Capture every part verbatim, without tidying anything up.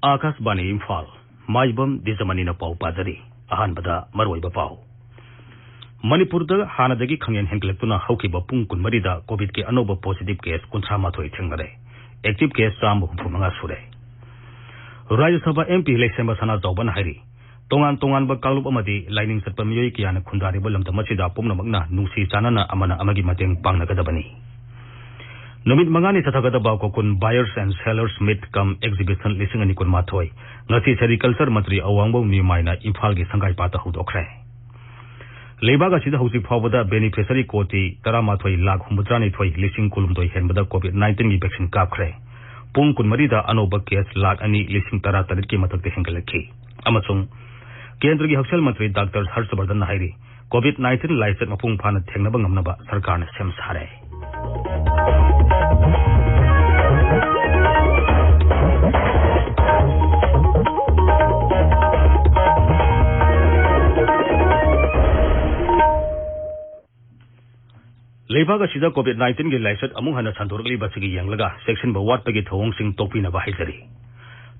ꯑꯥꯀꯥꯁꯕꯥꯅꯤ ꯏꯝꯐꯥꯜ, ꯃꯥꯏꯕꯝ ꯗꯤꯖꯃꯅꯤꯅ ꯄꯥꯎ ꯄꯥꯖꯔꯤ꯫ ꯑꯍꯥꯟꯕꯗ ꯃꯔꯨꯑꯣꯏꯕ ꯄꯥꯎ꯫ ꯃꯅꯤꯄꯨꯔꯗ ꯍꯥꯟꯅꯗꯒꯤ ꯈꯪꯍꯦꯟ ꯍꯦꯟꯒꯠꯂꯛꯇꯨꯅ ꯍꯧꯈꯤꯕ ꯄꯨꯡ ꯀꯨꯟꯃꯔꯤꯗ ꯀꯣꯚꯤꯗꯀꯤ ꯑꯅꯧꯕ ꯄꯣꯖꯤꯇꯤꯚ ꯀꯦꯁ ꯀꯨꯟꯊ꯭ꯔꯥ ꯃꯥꯊꯣꯏ ꯊꯦꯡꯅꯔꯦ꯫ ꯑꯦꯛꯇꯤꯚ ꯀꯦꯁ ꯆꯥꯝꯃ ꯍꯨꯝꯐꯨ ꯃꯉꯥ ꯁꯨꯔꯦ꯫ ꯔꯥꯖ꯭ꯌ ꯁꯚꯥ ꯑꯦꯝ ꯄꯤ ꯂꯩꯁꯦꯝꯕ ꯁꯅꯥꯖꯥꯎꯕꯅ ꯍꯥꯏꯔꯤ, ꯇꯣꯉꯥꯟ ꯇꯣꯉꯥꯟꯕ ꯀꯥꯡꯂꯨꯞ ꯑꯃꯗꯤ ꯂꯥꯏꯅꯤꯡ ꯆꯠꯄ ꯃꯤꯑꯣꯏ ꯀꯌꯥꯅ ꯈꯨꯟꯗꯥꯔꯤꯕ ꯂꯝꯗꯝ ꯑꯁꯤꯗ ꯄꯨꯝꯅꯃꯛꯅ ꯅꯨꯡꯁꯤ ꯆꯥꯟꯅꯅ ꯑꯃꯅ ꯑꯃꯒꯤ ꯃꯇꯦꯡ ꯄꯥꯡꯅꯒꯗꯕꯅꯤ꯫ ꯅꯨꯃꯤꯠ ꯃꯉꯥꯅꯤ ꯆꯠꯊꯒꯗꯕ ꯀꯣꯀꯨꯟ Buyers and Sellers Meet cum Exhibition ꯂꯤꯁꯤꯡ ꯑꯅꯤ ꯀꯨꯟꯃꯥꯊꯣꯏ ꯉꯁꯤ ꯁꯦꯔꯤꯀꯜꯆꯔ ꯃꯟꯇ꯭ꯔꯤ ꯑꯋꯥꯡꯕꯧ ꯅꯤꯔꯃꯥꯏꯅ ꯏꯝꯐꯥꯜꯒꯤ ꯁꯪꯒꯥꯏꯄꯥꯠꯇ ꯍꯧꯗꯣꯛꯈ꯭ꯔꯦ꯫ ꯂꯩꯕꯥꯛ ꯑꯁꯤꯗ ꯍꯧꯖꯤꯛ ꯐꯥꯎꯕꯗ ꯕꯦꯅꯤꯐꯤꯁꯔꯤ ꯀꯣꯇꯤ ꯇꯔꯥꯃꯥꯊꯣꯏ ꯂꯥꯈ ꯍꯨꯝꯐꯨꯇꯔꯥꯅꯤꯊꯣꯏ ꯂꯤꯁꯤꯡ ꯀꯨꯟꯍꯨꯝꯗꯣꯏ ꯍꯦꯟꯕꯗ ꯀꯣꯚꯤꯗ ꯅꯥꯏꯟꯇꯤꯟꯒꯤ ꯚꯦꯛꯁꯤꯟ ꯀꯥꯞꯈ꯭ꯔꯦ꯫ ꯄꯨꯡ ꯀꯨꯟꯃꯔꯤꯗ ꯑꯅꯧꯕ ꯀꯦꯁ ꯂꯥꯈ ꯑꯅꯤ ꯂꯤꯁꯤꯡ ꯇꯔꯥꯇꯔꯦꯠꯀꯤ ꯃꯊꯛꯇ ꯍꯦꯟꯒꯠꯂꯛꯈꯤ꯫ ꯑꯃꯁꯨꯡ ꯀꯦꯟꯗ꯭ꯔꯒꯤ ꯍꯛꯁꯦꯜ ꯃꯟꯇ꯭ꯔꯤ ꯗꯥꯛꯇꯔ ꯍꯔꯁ ꯕꯔꯙꯟꯅ ꯍꯥꯏꯔꯤ, ꯀꯣꯚꯤꯗ ꯅꯥꯏꯟꯇꯤꯟ ꯂꯥꯏꯆꯠ ꯃꯄꯨꯡ ꯐꯥꯅ ꯊꯦꯡꯅꯕ ꯉꯝꯅꯕ ꯁꯔꯀꯥꯔꯅ ꯁꯦꯝ ꯁꯥꯔꯦ꯫ ꯂꯩꯕꯥꯛ ꯑꯁꯤꯗ ꯀꯣꯚꯤꯗ ꯅꯥꯏꯟꯇꯤꯟꯒꯤ ꯂꯥꯏꯆꯠ ꯑꯃꯨꯛ ꯍꯟꯅ ꯁꯟꯗꯣꯔꯛꯂꯤꯕ ꯑꯁꯤꯒꯤ ꯌꯦꯡꯂꯒ ꯆꯦꯛꯁꯤꯟꯕ ꯋꯥꯠꯄꯒꯤ ꯊꯧꯑꯣꯡꯁꯤꯡ ꯇꯣꯛꯄꯤꯅꯕ ꯍꯥꯏꯖꯔꯤ꯫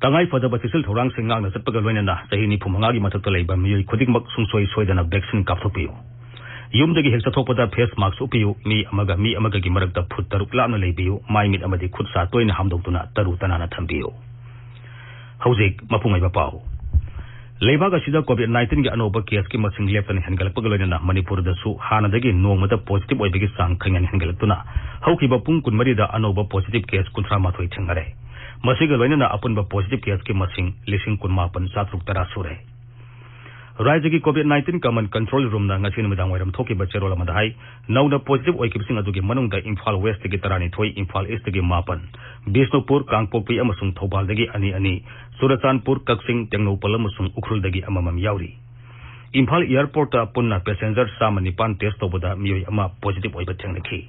ꯇꯉꯥꯏ ꯐꯗꯕ ꯆꯦꯛꯁꯤꯜ ꯊꯧꯔꯥꯡꯁꯤꯡ ꯉꯥꯛꯅ ꯆꯠꯄꯒ ꯂꯣꯏꯅꯅ ꯆꯍꯤ ꯅꯤꯐꯨ ꯃꯉꯥꯒꯤ ꯃꯊꯛꯇ ꯂꯩꯕ ꯃꯤꯑꯣꯏ ꯈꯨꯗꯤꯡꯃꯛ ꯁꯨꯡꯁꯣꯏ ꯁꯣꯏꯗꯅ ꯚꯦꯛꯁꯤꯟ ꯀꯥꯞꯊꯣꯛꯄꯤꯌꯨ꯫ ꯌꯨꯝꯗꯒꯤ ꯍꯦꯛ ꯆꯠꯊꯣꯛꯄꯗ ꯐꯦꯁ ꯃꯥꯛꯁ ꯎꯞꯄꯤꯌꯨ꯫ ꯃꯤ ꯑꯃꯒ ꯃꯤ ꯑꯃꯒꯒꯤ ꯃꯔꯛꯇ ꯐꯨꯠ ꯇꯔꯨꯛ ꯂꯥꯞꯅ ꯂꯩꯕꯤꯌꯨ꯫ ꯃꯥꯏ ꯃꯤꯠ ꯑꯃꯗꯤ ꯈꯨꯠ ꯁꯥ ꯇꯣꯏꯅ ꯍꯥꯝꯗꯣꯛꯇꯨꯅ ꯇꯔꯨ ꯇꯅꯥꯟꯅ ꯊꯝꯕꯤꯌꯨ꯫ ꯍꯧꯖꯤꯛ ꯃꯄꯨꯡ ꯑꯣꯏꯕ ꯄꯥꯎ꯫ ꯂꯩꯕꯥꯛ ꯑꯁꯤꯗ ꯀꯣꯚꯤꯗ ꯅꯥꯏꯟꯇꯤꯟꯒꯤ ꯑꯅꯧꯕ ꯀꯦꯁꯀꯤ ꯃꯁꯤꯡ ꯂꯦꯞꯇꯅ ꯍꯦꯟꯒꯠꯂꯛꯄꯒ ꯂꯣꯏꯅꯅ ꯃꯅꯤꯄꯨꯔꯗꯁꯨ ꯍꯥꯟꯅꯗꯒꯤ ꯅꯣꯡꯃꯗ ꯄꯣꯖꯤꯇꯤꯚ ꯑꯣꯏꯕꯒꯤ ꯆꯥꯡ ꯈꯪꯍꯦꯟ ꯍꯦꯟꯒꯠꯂꯛꯇꯨꯅ ꯍꯧꯈꯤꯕ ꯄꯨꯡ ꯀꯨꯟꯃꯔꯤꯗ ꯑꯅꯧꯕ ꯄꯣꯖꯤꯇꯤꯚ ꯀꯦꯁ ꯀꯨꯟꯊ꯭ꯔꯥ ꯃꯥꯊꯣꯏ ꯊꯦꯡꯅꯔꯦ꯫ ꯃꯁꯤꯒ ꯂꯣꯏꯅꯅ ꯑꯄꯨꯟꯕ ꯄꯣꯖꯤꯇꯤꯚ ꯀꯦꯁꯀꯤ ꯃꯁꯤꯡ ꯂꯤꯁꯤꯡ ꯀꯨꯟꯃꯥꯄꯟ ꯆꯥꯇ꯭ꯔꯨꯛ ꯇꯔꯥ ꯁꯨꯔꯦ꯫ ꯔꯥꯖ꯭ꯌꯒꯤ ꯀꯣꯚꯤꯗ ꯅꯥꯏꯟꯇꯤꯟ ꯀꯃꯟ ꯀꯟꯇ꯭ꯔꯣꯜ ꯔꯨꯝꯅ ꯉꯁꯤ ꯅꯨꯃꯤꯗꯥꯡ ꯋꯥꯏꯔꯝ ꯊꯣꯛꯈꯤꯕ ꯆꯦꯔꯣꯜ ꯑꯃꯗ ꯍꯥꯏ, ꯅꯧꯅ ꯄꯣꯖꯤꯇꯤꯚ ꯑꯣꯏꯈꯤꯕꯁꯤꯡ ꯑꯗꯨꯒꯤ ꯃꯅꯨꯡꯗ ꯏꯝꯐꯥꯜ ꯋꯦꯁꯇꯒꯤ ꯇꯔꯥꯅꯤꯊꯣꯏ, ꯏꯝꯐꯥꯜ ꯏꯁꯇꯒꯤ ꯃꯥꯄꯟ, ꯕꯤꯁꯅꯨꯄꯨꯔ, ꯀꯥꯡꯄꯣꯛꯄꯤ ꯑꯃꯁꯨꯡ ꯊꯧꯕꯥꯜꯗꯒꯤ ꯑꯅꯤ ꯑꯅꯤ, ꯆꯨꯔꯆꯥꯟꯄꯨꯔ, ꯀꯛꯆꯤꯡ, ꯇꯦꯡꯅꯧꯄꯜ ꯑꯃꯁꯨꯡ ꯎꯈ꯭ꯔꯨꯜꯗꯒꯤ ꯑꯃꯃꯝ ꯌꯥꯎꯔꯤ꯫ ꯏꯝꯐꯥꯜ ꯑꯦꯌꯔꯄꯣꯔꯠꯇ ꯄꯨꯟꯅ ꯄꯦꯁꯦꯟꯖꯔ ꯆꯥꯝꯃ ꯅꯤꯄꯥꯟ ꯇꯦꯁ ꯇꯧꯕꯗ ꯃꯤꯑꯣꯏ ꯑꯃ ꯄꯣꯖꯤꯇꯤꯚ ꯑꯣꯏꯕ ꯊꯦꯡꯅꯈꯤ꯫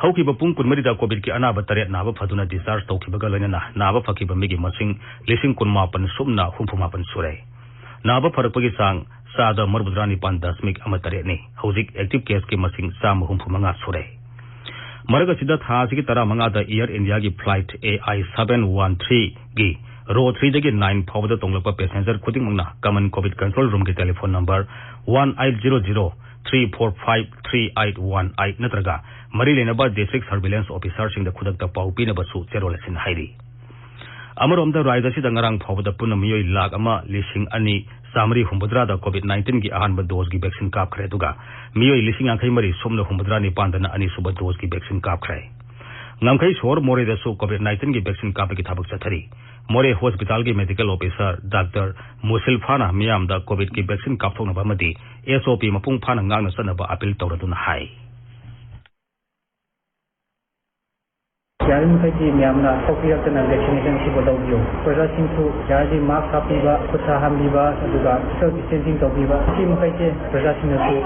ꯍꯧꯈꯤꯕ ꯄꯨꯡ ꯀꯨꯟꯃꯔꯤꯗ ꯀꯣꯚꯤꯗꯀꯤ ꯑꯅꯥꯕ ꯇꯔꯦꯠ ꯅꯥꯕ ꯐꯗꯨꯅ ꯗꯤꯁꯆꯥꯔꯖ ꯇꯧꯈꯤꯕꯒ ꯂꯣꯏꯅꯅ ꯅꯥꯕ ꯐꯈꯤꯕ ꯃꯤꯒꯤ ꯃꯁꯤꯡ ꯂꯤꯁꯤꯡ ꯀꯨꯟꯃꯥꯄꯟ ꯁꯨꯞꯅ ꯍꯨꯝꯐꯨ ꯃꯥꯄꯟ ꯁꯨꯔꯦ꯫ ꯅꯥꯕ ꯐꯔꯛꯄꯒꯤ ꯆꯥꯡ ꯆꯥꯗ ꯃꯔꯤꯐꯨꯇꯔꯥ ꯅꯤꯄꯥꯟ ꯗꯁꯃꯤꯛ ꯑꯃ ꯇꯔꯦꯠꯅꯤ꯫ ꯍꯧꯖꯤꯛ ꯑꯦꯛꯇꯤꯚ ꯀꯦꯁꯀꯤ ꯃꯁꯤꯡ ꯆꯥꯝꯃ ꯍꯨꯝꯐꯨ ꯃꯉꯥ ꯁꯨꯔꯦ꯫ ꯃꯔꯛ ꯑꯁꯤꯗ ꯊꯥ ꯑꯁꯤꯒꯤ ꯇꯔꯥꯃꯉꯥꯗ ꯏꯌꯔ ꯏꯟꯗꯤꯌꯥꯒꯤ flight A I seven one ꯊ꯭ꯔꯤꯒꯤ Row three ꯗꯒꯤ nine ꯐꯥꯎꯕꯗ ꯇꯣꯡꯂꯛꯄ passenger ꯈꯨꯗꯤꯡꯃꯛꯅ common COVID control room ꯒꯤ telephone number one eight zero zero three four five three eight one eight ꯅꯠꯇ꯭ꯔꯒ ꯃꯔꯤ ꯂꯩꯅꯕ district surveillance officer ꯁꯤꯡꯗ ꯈꯨꯗꯛꯇ ꯄꯥꯎ ꯄꯤꯅꯕꯁꯨ ꯆꯦꯔꯣꯜ ꯑꯁꯤꯅ ꯍꯥꯏꯔꯤ꯫ ꯑꯃꯔꯣꯝꯗ, ꯔꯥꯖ꯭ꯌ ꯑꯁꯤꯗ ꯉꯔꯥꯡ ꯐꯥꯎꯕꯗ ꯄꯨꯟꯅ ꯃꯤꯑꯣꯏ ꯂꯥꯈ ꯑꯃ ꯂꯤꯁꯤꯡ ꯑꯅꯤ ꯆꯥꯃꯔꯤ ꯍꯨꯝꯐꯨꯇꯔꯥꯗ COVID nineteen ꯒꯤ ꯑꯍꯥꯟꯕ dose ꯀꯤ vaccine ꯀꯥꯞꯈ꯭ꯔꯦ, ꯑꯗꯨꯒ ꯃꯤꯑꯣꯏ ꯂꯤꯁꯤꯡ ꯌꯥꯡꯈꯩ ꯃꯔꯤ ꯁꯨꯞꯅ ꯍꯨꯝꯐꯨꯇꯔꯥ ꯅꯤꯄꯥꯟꯗꯅ ꯑꯅꯤꯁꯨꯕ dose ꯀꯤ vaccine ꯀꯥꯞꯈ꯭ꯔꯦ꯫ ꯉꯝꯈꯩ ꯁꯣꯍꯣꯔ ꯃꯣꯔꯦꯗꯁꯨ COVID nineteen ꯒꯤ vaccine ꯀꯥꯞꯄꯒꯤ ꯊꯕꯛ ꯆꯠꯊꯔꯤ꯫ ꯃꯣꯔꯦ hospital ꯒꯤ medical officer Doctor ꯃꯨꯁꯤꯜꯐꯥꯅ ꯃꯤꯌꯥꯝꯗ COVID ꯀꯤ vaccine ꯀꯥꯞꯊꯣꯛꯅꯕ ꯑꯃꯗꯤ S O P ꯃꯄꯨꯡ ꯐꯥꯅ ꯉꯥꯛꯅ ꯆꯠꯅꯕ appeal ꯇꯧꯔꯗꯨꯅ ꯍꯥꯏ꯫ ꯌꯥꯔꯤꯕꯃꯈꯩꯗꯤ ꯃꯌꯥꯝꯅ ꯊꯣꯛꯄꯤꯔꯛꯇꯅ vaccination ꯑꯁꯤꯕꯨ ꯂꯧꯕꯤꯌꯨ꯫ ꯄ꯭ꯔꯖꯥꯁꯤꯡꯁꯨ ꯌꯥꯔꯗꯤ mask ꯍꯥꯞꯄꯤꯕ, ꯈꯨꯠ ꯁꯥ ꯍꯥꯝꯕꯤꯕ, ꯑꯗꯨꯒ social distancing ꯇꯧꯕꯤꯕ, ꯁꯤ ꯃꯈꯩꯁꯦ ꯄ꯭ꯔꯖꯥꯁꯤꯡꯅꯁꯨ,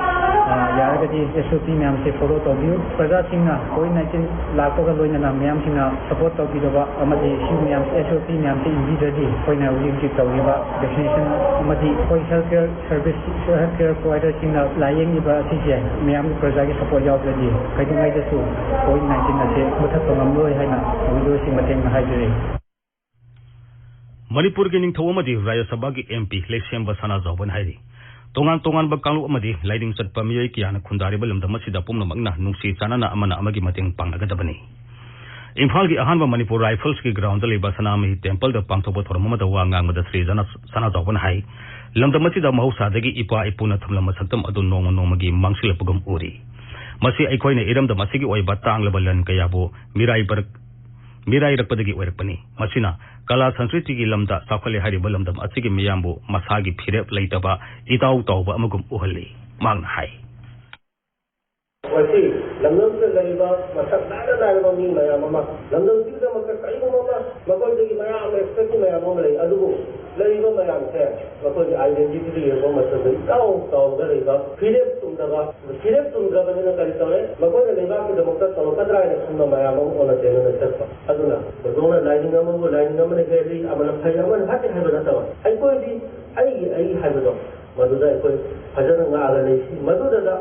ꯑ, ꯌꯥꯔꯒꯗꯤ S O P ꯃꯌꯥꯝꯁꯦ follow ꯇꯧꯕꯤꯌꯨ꯫ ꯄ꯭ꯔꯖꯥꯁꯤꯡꯅ COVID nineteen ꯂꯥꯛꯄꯒ ꯂꯣꯏꯅꯅ ꯃꯌꯥꯝꯁꯤꯡꯅ support ꯇꯧꯕꯤꯗꯕ ꯑꯃꯗꯤ ꯁꯤ ꯃꯌꯥꯝ, S O P ꯃꯌꯥꯝꯁꯦ ꯏꯟꯕꯤꯗ꯭ꯔꯗꯤ ꯑꯩꯈꯣꯏꯅ ꯍꯧꯖꯤꯛ ꯍꯧꯖꯤꯛ ꯇꯧꯔꯤꯕ vaccination ꯑꯃꯗꯤ ꯑꯩꯈꯣꯏ health care service, health care provider ꯁꯤꯡꯅ ꯂꯥꯌꯦꯡꯉꯤꯕ ꯑꯁꯤꯁꯦ ꯃꯌꯥꯝꯒꯤ ꯄ꯭ꯔꯖꯥꯒꯤ support ꯌꯥꯎꯗ꯭ꯔꯗꯤ ꯀꯩꯗꯧꯉꯩꯗꯁꯨ COVID nineteen ꯑꯁꯤ ꯃꯨꯊꯠꯄ ꯉꯝꯂꯣꯏ ꯍꯥꯏꯅ ꯇꯧꯕꯤꯗꯕꯁꯤꯡ ꯃꯇꯦꯡꯅ ꯍꯥꯏꯖꯔꯤ꯫ ꯃꯅꯤꯄꯨꯔꯒꯤ ꯅꯤꯡꯊꯧ ꯑꯃꯗꯤ ꯔꯥꯖ꯭ꯌ ꯁꯚꯥꯒꯤ M P ꯂꯩꯁꯦꯝꯕ ꯁꯅꯥꯖꯥꯎꯕꯅ ꯍꯥꯏꯔꯤ, ꯇꯣꯉꯥꯟ ꯇꯣꯉꯥꯟꯕ ꯀꯥꯡꯂꯨꯞ ꯑꯃꯗꯤ ꯂꯥꯏꯅꯤꯡ ꯆꯠꯄ ꯃꯤꯑꯣꯏ ꯀꯌꯥꯅ ꯈꯨꯟꯗꯥꯔꯤꯕ ꯂꯝꯗꯝ ꯑꯁꯤꯗ ꯄꯨꯝꯅꯃꯛꯅ ꯅꯨꯡꯁꯤ ꯆꯥꯟꯅꯅ ꯑꯃꯅ ꯑꯃꯒꯤ ꯃꯇꯦꯡ ꯄꯥꯡꯅꯒꯗꯕꯅꯤ꯫ ꯏꯝꯐꯥꯜꯒꯤ ꯑꯍꯥꯟꯕ ꯃꯅꯤꯄꯨꯔ Rifles ꯀꯤ ground ꯗ ꯂꯩꯕ ꯁꯅꯥꯃꯍꯤ temple ꯗ ꯄꯥꯡꯊꯣꯛꯄ ꯊꯧꯔꯝ ꯑꯃꯗ ꯋꯥ ꯉꯥꯡꯕꯗ ꯁ꯭ꯔꯤ ꯖꯅ-, ꯁꯅꯥꯖꯥꯎꯕꯅ ꯍꯥꯏ, ꯂꯝꯗꯝ ꯑꯁꯤꯗ ꯃꯍꯧꯁꯥꯗꯒꯤ ꯏꯄꯥ ꯏꯄꯨꯅ ꯊꯝꯂꯝꯕ ꯁꯛꯇꯝ ꯑꯗꯨ ꯅꯣꯡꯃ ꯅꯣꯡꯃꯒꯤ ꯃꯥꯡꯁꯤꯜꯂꯛꯄꯒꯨꯝ ꯎꯔꯤ꯫ ꯃꯁꯤ ꯑꯩꯈꯣꯏꯅ ꯏꯔꯝꯗꯝ ꯑꯁꯤꯒꯤ ꯑꯣꯏꯕ ꯇꯥꯡꯂꯕ ꯂꯟ ꯀꯌꯥꯕꯨ ꯃꯤꯔꯥꯏꯕꯔꯛ-, ꯃꯤꯔꯥꯏꯔꯛꯄꯗꯒꯤ ꯑꯣꯏꯔꯛꯄꯅꯤ꯫ ꯃꯁꯤꯅ ꯀꯂꯥ ꯁꯪꯁꯀ꯭ꯔꯤꯇꯤꯒꯤ ꯂꯝꯗ ꯆꯥꯎꯈꯠꯂꯦ ꯍꯥꯏꯔꯤꯕ ꯂꯝꯗꯝ ꯑꯁꯤꯒꯤ ꯃꯤꯌꯥꯝꯕꯨ ꯃꯁꯥꯒꯤ ꯐꯤꯔꯦꯞ ꯂꯩꯇꯕ, ꯏꯇꯥꯎ ꯇꯥꯎꯕ ꯑꯃꯒꯨꯝ ꯎꯍꯜꯂꯤ꯫ ꯃꯍꯥꯛꯅ ꯍꯥꯏ꯫ ꯉꯁꯤ ꯂꯝꯗꯝꯁꯤꯗ ꯂꯩꯔꯤꯕ ꯃꯁꯛ ꯅꯥꯏꯔ ꯅꯥꯏꯔꯕ ꯃꯤ ꯃꯌꯥꯝ ꯑꯃ, ꯂꯝꯗꯝꯁꯤꯒꯤꯗꯃꯛꯇ ꯀꯔꯤꯒꯨꯝꯕ ꯑꯃ ꯃꯈꯣꯏꯗꯒꯤ ꯃꯌꯥꯝ ꯑꯃ expectation ꯃꯌꯥꯝ ꯑꯃ ꯂꯩ, ꯑꯗꯨꯕꯨ ꯂꯩꯔꯤꯕ ꯃꯌꯥꯝꯁꯦ ꯃꯈꯣꯏꯒꯤ identity ꯗ ꯌꯦꯡꯕ ꯃꯇꯝꯗ ꯏꯇꯥꯎ ꯇꯥꯎꯔꯒ ꯂꯩꯕ, ꯐꯤꯔꯦꯞ ꯆꯨꯝꯗꯕ, ꯐꯤꯔꯦꯞ ꯆꯨꯝꯗ꯭ꯔꯕꯅꯤꯅ ꯀꯔꯤ ꯇꯧꯔꯦ? ꯃꯈꯣꯏꯅ ꯂꯩꯕꯥꯛꯀꯤꯗꯃꯛꯇ ꯇꯧꯔꯛꯀꯗ꯭ꯔꯥ ꯍꯥꯏꯅ ꯈꯟꯕ ꯃꯌꯥꯝ ꯑꯃ ꯑꯣꯟꯅ ꯇꯩꯅꯅ ꯆꯠꯄ꯫ ꯑꯗꯨꯅ ꯍꯧꯗꯣꯡꯅ ꯂꯥꯏꯅꯤꯡ ꯑꯃꯕꯨ ꯂꯥꯏꯅꯤꯡ ꯑꯃꯅ ꯍꯦꯜꯂꯤ, ꯑꯃꯅ ꯐꯩ, ꯑꯃꯅ ꯐꯠꯇꯦ ꯍꯥꯏꯕ ꯅꯠꯇꯕ, ꯑꯩꯈꯣꯏꯗꯤ ꯑꯩꯒꯤ ꯑꯩ ꯍꯥꯏꯕꯗꯣ ꯃꯗꯨꯗ ꯑꯩꯈꯣꯏ ꯐꯖꯅ ꯉꯥꯛꯑꯒ ꯂꯩꯁꯤ꯫ ꯃꯗꯨꯗ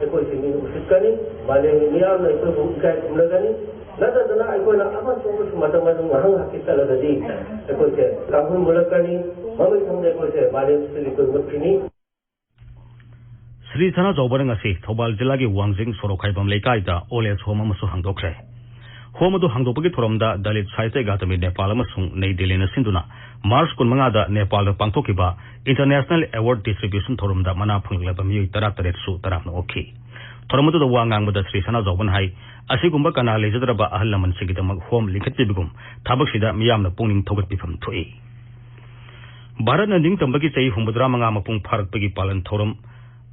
ꯑꯩꯈꯣꯏꯁꯤ ꯃꯤ ꯎꯁꯤꯠꯀꯅꯤ, ꯃꯥꯂꯦꯝꯒꯤ ꯃꯤꯌꯥꯝꯅ ꯑꯩꯈꯣꯏꯕꯨ ꯏꯀꯥꯏ ꯈꯨꯝꯅꯒꯅꯤ꯫ ꯅꯠꯇꯗꯅ ꯑꯩꯈꯣꯏꯅ ꯑꯃꯁꯨ ꯑꯃꯁꯨ ꯃꯇꯝ ꯑꯗꯨ ꯉꯥꯏꯍꯥꯛ ꯉꯥꯏꯍꯥꯛꯀꯤ ꯆꯠꯂꯒꯗꯤ ꯑꯩꯈꯣꯏꯁꯦ ꯀꯥꯡꯈꯨꯜ ꯃꯨꯜꯂꯛꯀꯅꯤ, ꯃꯃꯩ ꯊꯪꯗ ꯑꯩꯈꯣꯏꯁꯦ ꯃꯥꯂꯦꯝꯁꯤꯗꯒꯤ ꯑꯩꯈꯣꯏ ꯃꯨꯠꯈꯤꯅꯤ꯫ ꯁ꯭ꯔꯤ ꯁꯅꯥꯖꯥꯎꯕꯅ ꯉꯁꯤ ꯊꯧꯕꯥꯜ ꯖꯤꯂꯥꯒꯤ ꯋꯥꯡꯖꯤꯡ ꯁꯣꯔꯣꯛꯈꯥꯏꯕꯝ ꯂꯩꯀꯥꯏꯗ ꯑꯣꯜ ꯑꯦꯖ ꯍꯣꯝ ꯑꯃꯁꯨ ꯍꯥꯡꯗꯣꯛꯈ꯭ꯔꯦ꯫ ꯍꯣꯝ ꯑꯗꯨ ꯍꯥꯡꯗꯣꯛꯄꯒꯤ ꯊꯧꯔꯝꯗ ꯗꯂꯤꯠ ꯁꯥꯍꯤꯇ꯭ꯌ ꯑꯀꯥꯗꯃꯤ ꯅꯦꯄꯥꯜ ꯑꯃꯁꯨꯡ ꯅꯩ ꯗꯦꯜꯂꯤꯅ ꯁꯤꯟꯗꯨꯅ ꯃꯥꯔꯆ ꯀꯨꯟꯃꯉꯥꯗ ꯅꯦꯄꯥꯜꯗ ꯄꯥꯡꯊꯣꯛꯈꯤꯕ ꯏꯟꯇꯔꯅꯦꯁꯅꯦꯜ ꯑꯦꯋꯥꯔꯗ ꯗꯤꯁꯇ꯭ꯔꯤꯕ꯭ꯌꯨꯁꯟ ꯊꯧꯔꯝꯗ ꯃꯅꯥ ꯐꯪꯂꯛꯂꯕ ꯃꯤꯑꯣꯏ ꯇꯔꯥꯇꯔꯦꯠꯁꯨ ꯇꯔꯥꯝꯅ ꯑꯣꯛꯈꯤ꯫ ꯊꯧꯔꯝ ꯑꯗꯨꯗ ꯋꯥ ꯉꯥꯡꯕꯗ ꯁ꯭ꯔꯤ ꯁꯅꯥꯖꯥꯎꯕꯅ ꯍꯥꯏ, ꯑꯁꯤꯒꯨꯝꯕ ꯀꯅꯥ ꯂꯩꯖꯗ꯭ꯔꯕ ꯑꯍꯜ ꯂꯃꯟꯁꯤꯡꯒꯤꯗꯃꯛ ꯍꯣꯝ ꯂꯤꯡꯈꯠꯄꯤꯕꯒꯨꯝ ꯊꯕꯛꯁꯤꯗ ꯃꯤꯌꯥꯝꯅ ꯄꯨꯛꯅꯤꯡ ꯊꯧꯒꯠꯄꯤꯐꯝ ꯊꯣꯛꯏ꯫ ꯚꯥꯔꯠꯅ ꯅꯤꯡꯇꯝꯕꯒꯤ ꯆꯍꯤ ꯍꯨꯝꯐꯨꯇꯔꯥ ꯃꯉꯥ ꯃꯄꯨꯡ ꯐꯥꯔꯛꯄꯒꯤ ꯄꯥꯂꯟ ꯊꯧꯔꯝ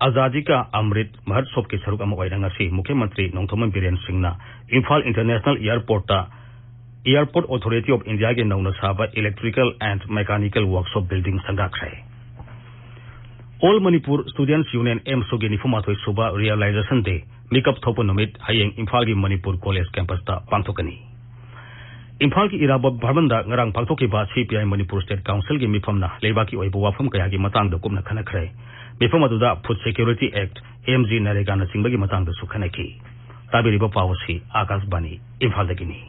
ꯑꯖꯥꯗꯤ ꯀꯥ ꯑꯃ꯭ꯔꯤꯠ ꯃꯍꯣꯠꯁꯣꯕꯀꯤ ꯁꯔꯨꯛ ꯑꯃ ꯑꯣꯏꯅ ꯉꯁꯤ ꯃꯨꯈ꯭ꯌ ꯃꯟꯇ꯭ꯔꯤ ꯅꯣꯡꯊꯣꯝꯕꯝ ꯕꯤꯔꯦꯟ ꯁꯤꯡꯅ ꯏꯝꯐꯥꯜ ꯏꯟꯇꯔꯅꯦꯁꯅꯦꯜ ꯑꯦꯌꯔꯄꯣꯔꯠꯇ Airport Authority of Indiaꯒꯤ ꯅꯧꯅ ꯁꯥꯕ Electrical and Mechanical Workshop Building ꯁꯪꯒꯥꯈ꯭ꯔꯦ꯫ All Manipur Students Union ꯑꯦꯝꯁꯨꯒꯤ ꯅꯤꯐꯨꯃꯥꯊꯣꯏ ꯁꯨꯕ Realization Day ꯃꯤꯀꯞ ꯊꯣꯛꯄ ꯅꯨꯃꯤꯠ ꯍꯌꯦꯡ ꯏꯝꯐꯥꯜꯒꯤ ꯃꯅꯤꯄꯨꯔ ꯀꯣꯂꯦꯖ ꯀꯦꯝꯄꯁꯇ ꯄꯥꯡꯊꯣꯛꯀꯅꯤ꯫ ꯏꯝꯐꯥꯜꯒꯤ ꯏꯔꯥꯕꯣꯠ ꯚꯕꯟꯗ ꯉꯔꯥꯡ ꯄꯥꯡꯊꯣꯛꯈꯤꯕ ꯁꯤ ꯄꯤ ꯑꯥꯏ ꯃꯅꯤꯄꯨꯔ ꯁ꯭ꯇꯦꯠ ꯀꯥꯎꯟꯁꯤꯜꯒꯤ ꯃꯤꯐꯝꯅ ꯂꯩꯕꯥꯛꯀꯤ ꯑꯣꯏꯕ ꯋꯥꯐꯝ ꯀꯌꯥꯒꯤ ꯃꯇꯥꯡꯗ ꯀꯨꯞꯅ ꯈꯟꯅꯈ꯭ꯔꯦ꯫ ꯃꯤꯐꯝ ꯑꯗꯨꯗ Food Security Act, M G ꯅꯔꯦꯒꯥꯅꯆꯤꯡꯕꯒꯤ ꯃꯇꯥꯡꯗꯁꯨ ꯈꯟꯅꯈꯤ꯫ ꯇꯥꯕꯤꯔꯤꯕ ꯄꯥꯎ ꯑꯁꯤ ꯑꯥꯀꯥꯁꯕꯥꯅꯤ ꯏꯝꯐꯥꯜꯗꯒꯤꯅꯤ꯫